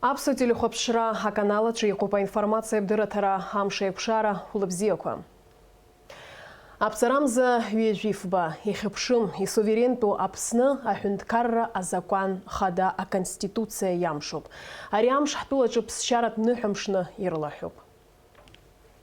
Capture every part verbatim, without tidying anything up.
Аԥсуа телехәаԥшра аканал аҿы иҟоуп аинформациа абдырраҭара, амш еиқәшара, улыбзиақәа. Аԥҵарамза ҩажәифба, ихьыԥшым, исуверентәу Аԥсны аҳәынҭқарра азакәан хада, аконституциа иамшуп. Ари амш ҳтәылаҿы ԥсшьаратә ныҳәамшны ирлаҳәуп.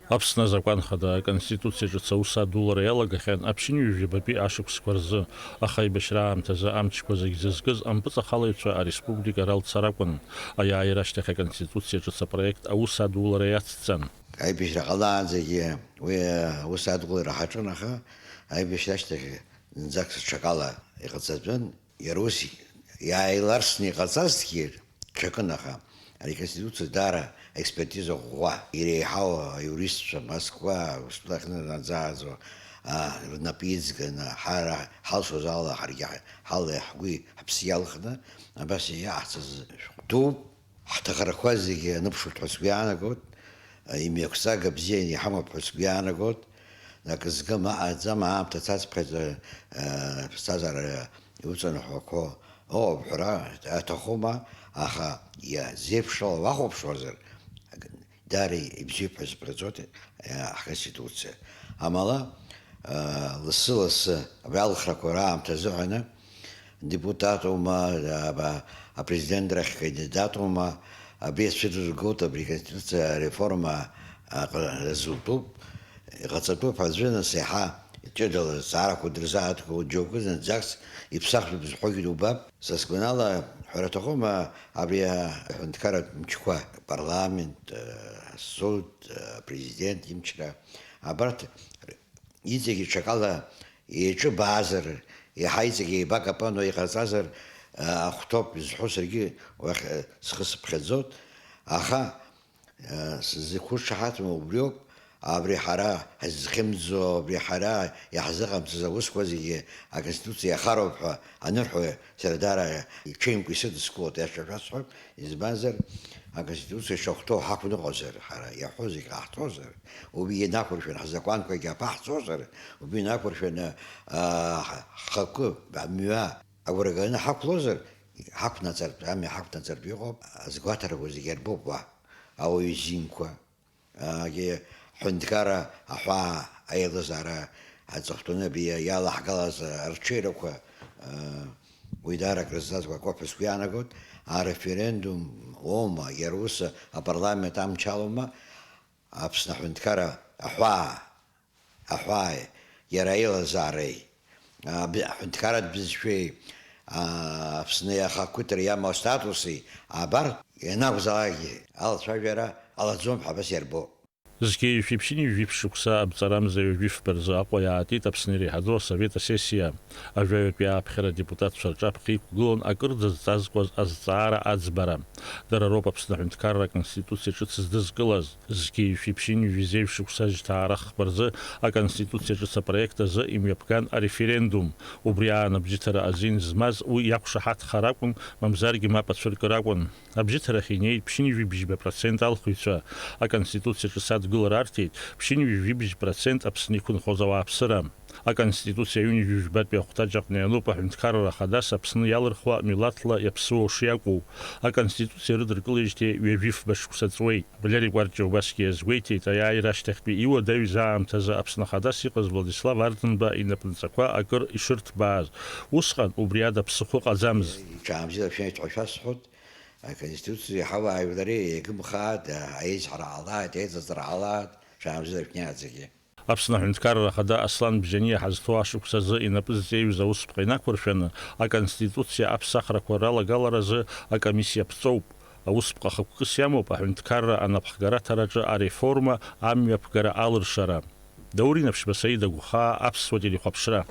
Аԥсны азакәан хада, аконституциа ҿыц аус адулара иалагахьан аԥшьынҩажәи жәабатәи ашықәсқәа рзы, аха аибашьра аамҭазы амчқәа зегь зызкыз ампыҵахалаҩцәа ареспублика ралцар акәын. Аиааира ашьҭахь аконституциа ҿыц апроект аус адулара иацҵан. Аибашьра ҟалаанӡагьы уи аус адулара ҳаҿын, аха аибашьра ашьҭахь зынӡак ҽакала иҟаҵатәын. Иара ус иааиларсны иҟаҵазҭгьы ҽакын, аха ари аконституциа даара аекспертиза ӷәӷәа иреиҳау аиуристцәа Москва, Москва ахьынаӡааӡо, а, рнапы иҵганы, ҳара ҳалшоз ала ҳаргьы ҳала ҳгәи ҳаԥси иалхны абас иаҳҵаз шәҟәтәуп. Ҳҭахрақәа зегьы аныԥшуеит ҳәа сгәы иаанагоит, имҩақәҵага бзианы иҳамоуп ҳәа сгәы иаанагоит. Акы згым аҟаӡам, аамҭа цацԥхьаӡа, ԥсҭазаара иуҵанаҳәақәо ыҟоуп ҳәара аҭахума, аха иазеиԥшрала уахәаԥшуазар, даара ибзиоуп ҳәа сыԥхьаӡоит, ҳконституциа. Амала, лассы-лассы абри алхрақәа раамҭа азыҳәаны, депутатума, а, а, апрезидентрахь кандидатума, абри ацәырыргоит, абри аконституциа ареформа, а, ҟа-, рзутәуп, иҟаҵатәуп аӡәы, нас иаҳа ҷыдала азҵаарақәа дырзааҭгылоит, џьоукы зынӡакс иԥсахтәуп зҳәогьы дубап. Са сгәанала, ҳәара аҭахума, абри аҳәынҭқарратә мчқәа, апарламент, а, асуд, а, апрезидент имчра, абарҭ иҵегьы ҽакала еиҿыбаазар, еиҳа иҵегьы еибакапано иҟаҵазар, ахәҭоуп изҳәо саргьы уахь схы сыԥхьаӡоит, аха сзықәшаҳаҭым убриоуп, абри ҳара ҳазхьымӡо, абри ҳара иаҳзыҟамҵаз аусқәа зегьы аконституциа иахароуп ҳәа анырҳәо, сара даара иҽеимкәа исыдыскылоит, аиаша шәасҳәап, избанзар, аконституциа шахәҭоу ҳақәныҟәозар, ҳара иаҳҳәо зегь ҟаҳҵозар, убри инақәыршәаны ҳзакәанқәагьы аԥаҳҵозар, убри инақәыршәаны, аа, ҳхықәкы, амҩа агәра ганы ҳақәлозар, ҳақәнаҵартә, амҩа ҳақәнаҵартә иҟоуп, азгәаҭарақәа зегьы арбоуп уа, ауаҩы изинқәа, егьи ҳҳәынҭқарра аҳәаа аилазаара аҵыхәтәаны абри иалаҳгалаз арҽеирақәа, уи даара акрызҵазкуа акоуп ҳәа сгәы иаанагоит, ареферендум оума, иара ус апарламент амч алоума, Аԥсны аҳәынҭқарра аҳәаа, аҳәааи, иара аилазаареи, аб-, аҳәынҭқарратә бызшәеи, а, Аԥсны ахақәиҭра иамоу астатуси, абарҭ ианакәзаалакгьы алацәажәара ҟалаӡом ҳәа абас иарбоуп. Зқьи жәшәи ԥшьынҩажәи жәиԥшь шықәса абҵарамза ҩажәи фба рзы Аҟәа иаатит Аԥсны иреиҳаӡоу асовет асессиа. Ажәаҩатәи ааԥхьара адепутатцәа рҿаԥхьа иқәгылон акырӡа зҵазкуаз азҵаара аӡбара. Дара роуп Аԥсны аҳәынҭқарра аконституциа ҿыц здызкылаз. Зқьи жәшәи ԥшьынҩажәи зеижә шықәса жьҭаара хкқәа рзы аконституциа ҿыц апроект азы имҩаԥган ареферендум. Убри аан абжьыҭара азин змаз уи иақәшаҳаҭхар акәын, мамзаргьы мап ацәыркыр акәын. Абжьыҭарахь инеит ԥшьынҩажәи бжьба процент алхыҩцәа, аконституциа ҿыц адгылара арҭеит ԥшьынҩажәи жәибжь процент Аԥсны иқәынхоз ауааԥсыра. Аконституциа ҩынҩажәи жәбатәи ахәҭаҷ аҟны иануп аҳәынҭқарра хадас Аԥсны иалырхуа милаҭла иаԥсуоу шиакәу. Аконституциа рыдыркылеижьҭеи ҩажәи фба шықәса ҵуеит. Валери Кәарҷиа убасгьы иазгәеиҭеит, аиааира ашьҭахьтәи иуадаҩыз аамҭазы Аԥсны хадас иҟаз Владислав Арӡынба инапынҵақәа акыр ишырҭбааз. Усҟан убри ада ԥсыхәа ыҟаӡамызт. Ҽаамзиала шәеиҭ ҳәа шәасҳәоит, аконституциа иҳауааи жәлари еигымхааит, аизҳара ҟалааит, еиҵыҵра ҟалааит, ҽаамзиала шәнеиааӡагьы. Аԥсны аҳәынҭқарра ахада Аслан Бжьаниа ҳазҭоу ашықәс азы инапы зҵеиҩыз аусԥҟа инақәыршәаны, аконституциа аԥсахрақәа ралагаларазы акомиссиа ԥҵоуп. Аусԥҟа хықәкыс иамоуп аҳәынҭқарра анапхгара аҭараҿы ареформа амҩаԥгара алыршара. Даур Инаԥшьба, Саида Гәхаа, Аԥсуа телехәаԥшра.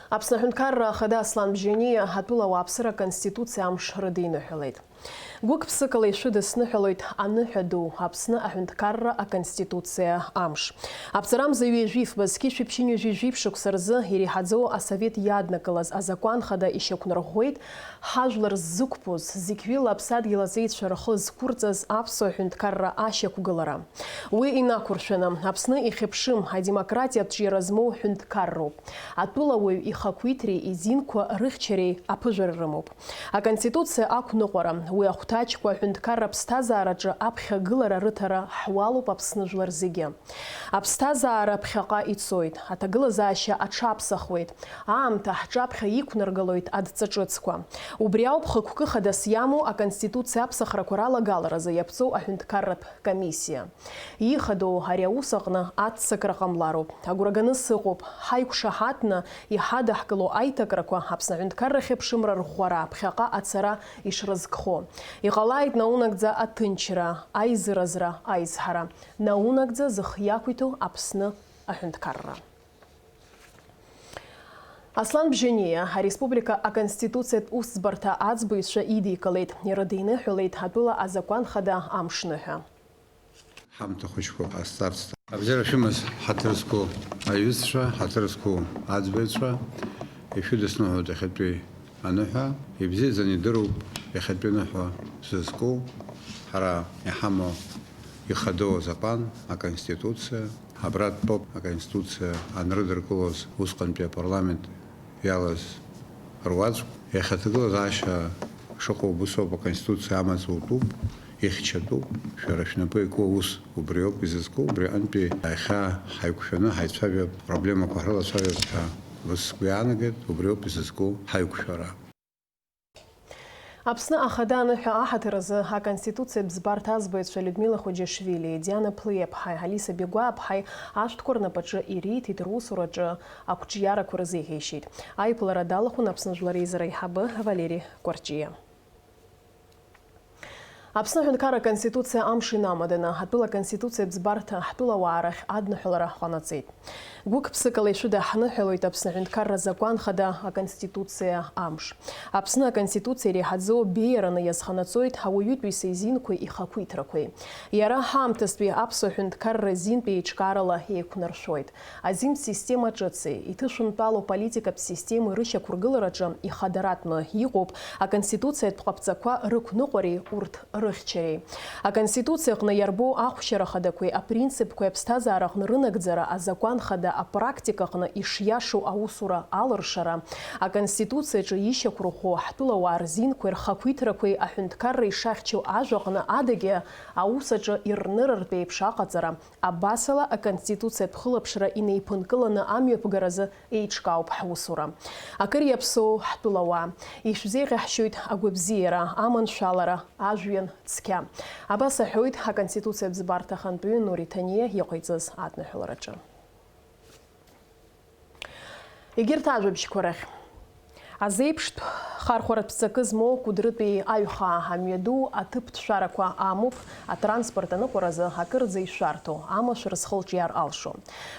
Аԥсны аҳәынҭқарра ахада Аслан Бжьаниа атәыла ауааԥсыра Аконституциа амш рыдиныҳәалеит. Гәык-ԥсыкала ишәыдысныҳәалоит аныҳәа ду, Аԥсны аҳәынҭқарра Аконституциа амш. Аԥҵарамза ҩажәи фба зқьышәи ԥшьынҩажәи жәиԥшь шықәса рзы иреиҳаӡоу асовет иаднакылаз азакәан хада ишьақәнарӷәӷәеит ҳажәлар ззықәԥоз, зықьҩыла аԥсадгьыл азеицәа рхы зқәырҵаз аԥсуа ҳәынҭқарра ашьақәгылара. Уи инақәыршәаны, Аԥсны ихьыԥшым, адемократиатә ҿиара змоу ҳәынҭқарроуп. Атәылауаҩ ихақәиҭреи изинқәа рыхьчареи аԥыжәара рымоуп. Аконституциа ақәныҟәара, Уи ахәҭаҷқәа аҳәынҭқарра аԥсҭазаараҿы аԥхьагылара рыҭара ҳуалуп Аԥсны жәлар зегьы. Аԥсҭазаара ԥхьаҟа ицоит, аҭагылазаашьа аҽаԥсахуеит, аамҭа ҳҿаԥхьа иқәнаргалоит адҵа ҿыцқәа. Убри ауп хықәкы хадас иамоу Аконституциа аԥсахрақәа ралагаларазы иаԥҵоу аҳәынҭқарратә комиссиа. Иихадоу ари аус аҟны аццакра ҟамлароуп. Агәра ганы сыҟоуп, ҳаиқәшаҳаҭны иҳадаҳкыло аиҭакрақәа Аԥсны аҳәынҭқарра ахьыԥшымра рӷәӷәара ԥхьаҟа ацара ишрызкхо. Иҟалааит наунагӡа аҭынчра, аизыразра, аизҳара. Наунагӡа зых иақәиҭу Аԥсны аҳәынҭқарра. Аслан Бжьаниа ареспублика аконституциатә усӡбарҭа аӡбаҩцәа идикылеит, ирыдиныҳәалеит атәыла азакәан хада амшныҳәа. Ҳамҭа хәыҷқәа ҟасҵарц. Абзиара шәымаз, ҳаҭыр зқәу аҩызцәа, ҳаҭыр зқәу аӡбаҩцәа, ишәыдысныҳәоит иахьатәи аныҳәа. Ибзиаӡаны идыруп иахьатәи аныҳәа зызку, ҳара иҳамоу ихадоу азакәан, аконституциа. Абра дтәоуп аконституциа анрыдыркылоз усҟантәи апарламент иалаз руаӡәк. Иахьа аҭагылазаашьа шыҟоу убыс ауп, аконституциа амаҵ утәуп, ихьчатәуп, шәара шәнапы ику аус убриоуп изызку, убри аҟынтәи иахьа ҳаиқәшәаны ҳаицәажәап, проблемақәа ҳрылацәажәап ҳәа убыс сгәы иаанагеит, убриоуп изызку ҳаиқәшәара. Аԥсны Ахада аныҳәа аҳаҭыр азы Аконституциатә ӡбарҭа азбаҩцәа Людмила Хоџьашвилиеи Диана Ԥлиаԥҳаи Алиса Бегәааԥҳаи ашәҭқәа рнапаҿы ириҭеит, русураҿы ақәҿиарақәа рзеиӷьеишьеит. Аиԥылара далахәын Аԥсны Жәлар Реизара аиҳабы Валери Кәарҷиа. Аԥсны Аҳәынҭқарра Аконституциа амш инамаданы, атәыла Аконституциатә ӡбарҭа ҳтәылауаа рахь адныҳәалара ҟанаҵеит. Гәык-ԥсыкала ишәыдаҳныҳәалоит Аԥсны Аҳәынҭқарра Азакәан Хада Аконституциа амш. Аԥсны Аконституциа иреиҳаӡоу беиараны иазханаҵоит ауаҩытәыҩса изинқәеи ихақәиҭрақәеи. Иара ҳаамҭазтәи аԥсуа ҳәынҭқарра азинтәи еиҿкаарала еиқәнаршәоит. Азинтә система ҿыци, иҭышәынтәалоу политикатә системеи рышьақәыргылараҿы ихадаратәны иҟоуп аконституциатә ҟаԥҵақәа рықәныҟәареи урҭ рыхьчареи. Аконституциа аҟны иарбоу ахәшьара хадақәеи апринципқәеи аԥсҭазаараҟны рынагӡара, азакәан хада апрактикаҟны ишиашоу аусура алыршара, Аконституциаҿы ишьақәырӷәӷәо ҳтәылауаа рзинқәеи рхақәиҭрақәеи аҳәынҭқарра ишахьчоу ажәаҟны адагьы аус аҿы ирнырыртә еиԥш аҟаҵара, абасала, аконституциатә хылаԥшра инеиԥынкыланы амҩаԥгаразы еиҿкаауп ҳусура. Акыр иаԥсоу ҳтәылауаа, ишәзеиӷьаҳшьоит агәабзиара, аманшәалара, ажәҩан цқьа. Абас аҳәоит Аконституциатә ӡбарҭа ахантәаҩы Нури Ҭаниа иҟаиҵаз адныҳәалараҿы. Егьырҭ ажәабжьқәа рахь. Азеиԥштә хархәаратә ҵакы змоу Кәыдрытәи аҩхаа амҩаду аҭыԥ ҭшәарақәа амоуп, атранспорт аныҟәаразы акырӡа ишәарҭоу, амашәыр зхылҿиаар алшо.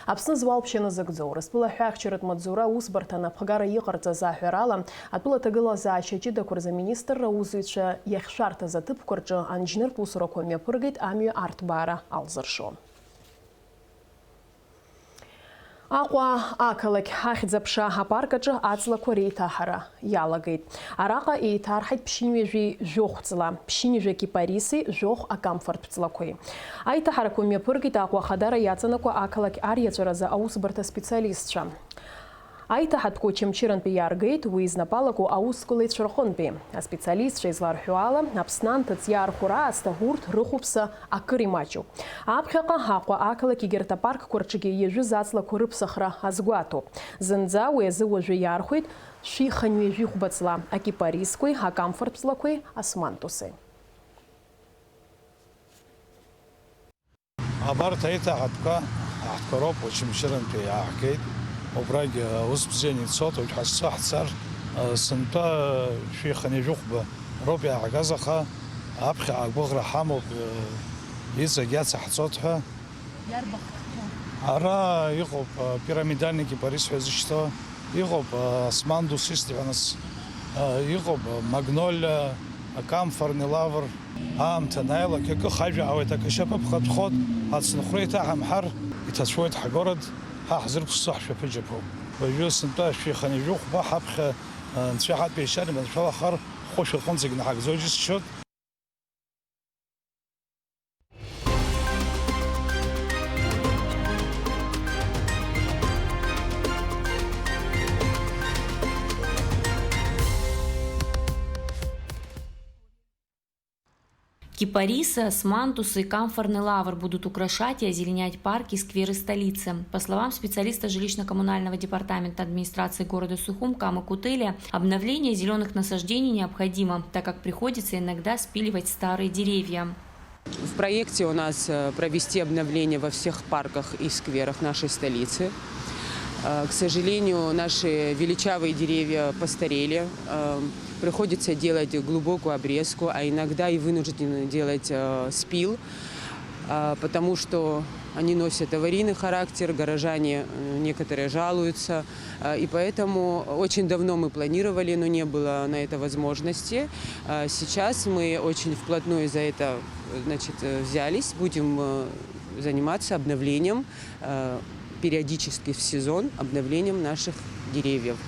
Аԥсны зуалԥшьа назыгӡо, Урыстәыла аҳәаахьчаратә маҵзура аусбарҭа анапхгара иҟарҵаз аҳәарала, атәыла аҭагылазаашьа ҷыдақәа рзы аминистрра аусзуҩцәа иахьшәарҭаз аҭыԥқәа рҿы анџьныртә усурақәа мҩаԥыргеит амҩа арҭбаара алзыршо. Аҟәа ақалақь Ахьӡ-аԥша апарк аҿы аҵлақәа реиҭаҳара иалагеит. Араҟа еиҭарҳаит ԥшьынҩажәи жәохә ҵла, ԥшьынҩажәа кипариси жәохә акамфортә ҵлақәеи. Аиҭаҳарақәа мҩаԥыргеит Аҟәа Ахадара иаҵанакуа ақалақь ариаҵәаразы аусбарҭа специалистцәа. Аиҭаҳатәқәа Очамчырантәи иааргеит уи знапалаку аусқәа леицәа рҟынтәи. Аспециалистцәа изларҳәо ала, Аԥсны анҭыҵ иаархәра аасҭа урҭ рыхәԥса акыр имаҷуп. Аԥхьаҟа Аҟәа ақалақь егьырҭ апаркқәа рҿгьы иажәыз аҵлақәа рыԥсахра азгәаҭоуп. Зынӡа уи азы уажәы иаархәеит шәи хынҩажәи хәба ҵла, акипарисқәеи, акамфортә ҵлақәеи, асмантуси. Абарҭ аиҭаҳатәқәа ҳтәқәа роуп, Очамчырантәи иааҳгеит. Убрагь аус бзианы ицоит, уажә ҳазцо ҳцар, сынтәа шәи хынҩажәи хәба роуп иааҳгаз, аха аԥхьаҟа агәыӷра ҳамоуп, иҵегь иацаҳҵоит ҳәа. Иарбахҭқәоу? Ара иҟоуп, а, пирамидальный кипарис ҳәа зышьҭоу, иҟоуп, а, асмантус ҳәа нас, а, иҟоуп, а, магнолиа, а, камфорный лавр. Аамҭа анааилак, акы хажәаауеит, акы шьапы ԥхатәхоит, ацынхәра иҭаҳамҳар, иҭацәуеит ҳгород, ҳа ҳзырԥшӡо ҳшәаԥыџьаԥуп. Уажәы сынтәа шәи хынҩажәи хәба ҳаԥхьа, а, Анцәа иҳатәеишьар, иманшәалахар, ҳхәы шәырҟынӡагь наҳагӡоит џьысшьоит. Кипарисы, османтусы и камфорный лавр будут украшать и озеленять парки и скверы столицы. По словам специалиста жилищно-коммунального департамента администрации города Сухум Камы Кутыля, обновление зелёных насаждений необходимо, так как приходится иногда спиливать старые деревья. В проекте у нас, э, провести обновление во всех парках и скверах нашей столицы. Э, к сожалению, наши величавые деревья постарели. Э, приходится делать глубокую обрезку, а иногда и вынуждены делать, э, спил, э, потому что они носят аварийный характер, горожане, э, некоторые жалуются. Э, и поэтому очень давно мы планировали, но не было на это возможности. Э, сейчас мы очень вплотную за это, значит, э, взялись. Будем, э, заниматься обновлением, э, периодически в сезон обновлением наших деревьев.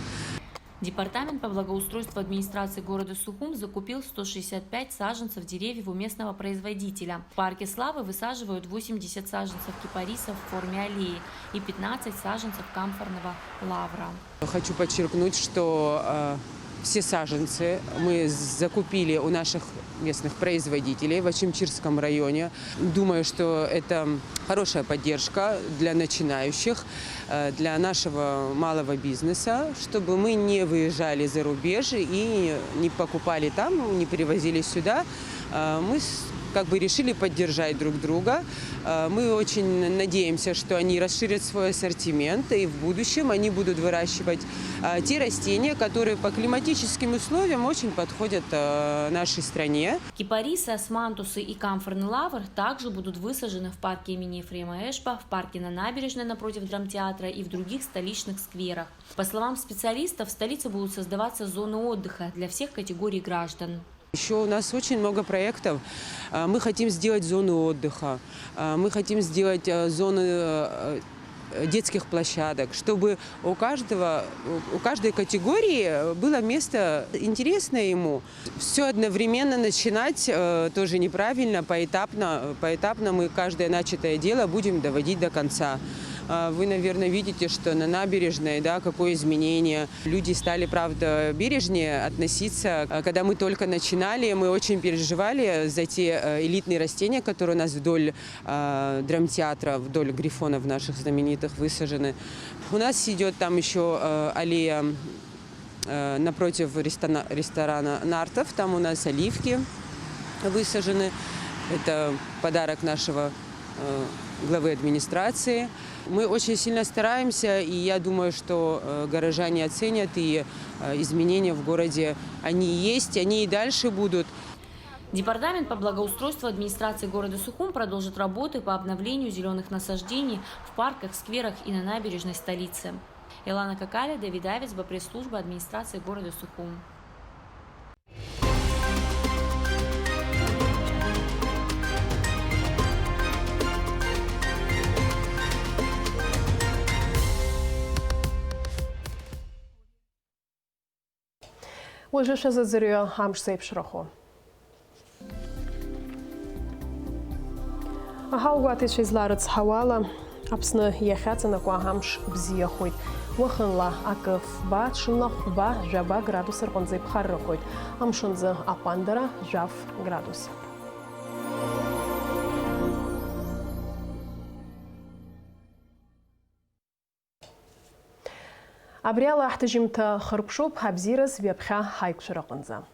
Департамент по благоустройству администрации города Сухум закупил сто шестьдесят пять саженцев деревьев у местного производителя. В парке Славы высаживают восемьдесят саженцев кипариса в форме аллеи и пятнадцать саженцев камфорного лавра. Хочу подчеркнуть, что, э, все саженцы мы закупили у наших местных производителей в Очамчирском районе. Думаю, что это хорошая поддержка для начинающих, э, для нашего малого бизнеса, чтобы мы не выезжали за рубеж и не покупали там, не привозили сюда. Э, мы с-, как бы решили поддержать друг друга. Э, мы очень надеемся, что они расширят свой ассортимент, и в будущем они будут выращивать, э, те растения, которые по климатическим условиям очень подходят, э, нашей стране. Кипарисы, османтусы и камфорный лавр также будут высажены в парке имени Ефрема Эшба, в парке на набережной напротив драмтеатра и в других столичных скверах. По словам специалистов, в столице будут создаваться зоны отдыха для всех категорий граждан. Ещё у нас очень много проектов. А, мы хотим сделать зоны отдыха, а, мы хотим сделать, а, зоны, э, э, детских площадок, чтобы у каждого, у каждой категории было место интересное ему. Всё одновременно начинать, э, тоже неправильно, поэтапно. Поэтапно мы каждое начатое дело будем доводить до конца. А, вы, наверное, видите, что на набережной, да, какое изменение. Люди стали, правда, бережнее относиться. А, когда мы только начинали, мы очень переживали за те, э, элитные растения, которые у нас вдоль, э, драмтеатра, вдоль грифонов наших знаменитых высажены. У нас идёт там ещё, э, аллея, э, напротив рестона-, ресторана Нартов. Там у нас оливки высажены. Это подарок нашего, э, главы администрации. Мы очень сильно стараемся, и я думаю, что, э, горожане оценят, и, э, изменения в городе, они есть, они и дальше будут. Департамент по благоустройству администрации города Сухум продолжит работы по обновлению зелёных насаждений в парках, скверах и на набережной столицы. Илана Какаля, Давид Авицба, пресс-служба администрации города Сухум. Уажәы шәазыӡырҩы амш зеиԥшрахо. Аҳауагәаҭаҩцәа изларыцҳауала, Аԥсны иахьаҵанакуа амш бзиахоит. Уахынла акы фба, ҽынла хәба, жәаба градус рҟынӡа иԥхаррахоит. Амшынӡы аҟәандара жәаф градус. Абри ала ҳҭыжьымҭа хыркәшоуп, абзиараз ҩаԥхьа ҳаиқәшәараҟынӡа.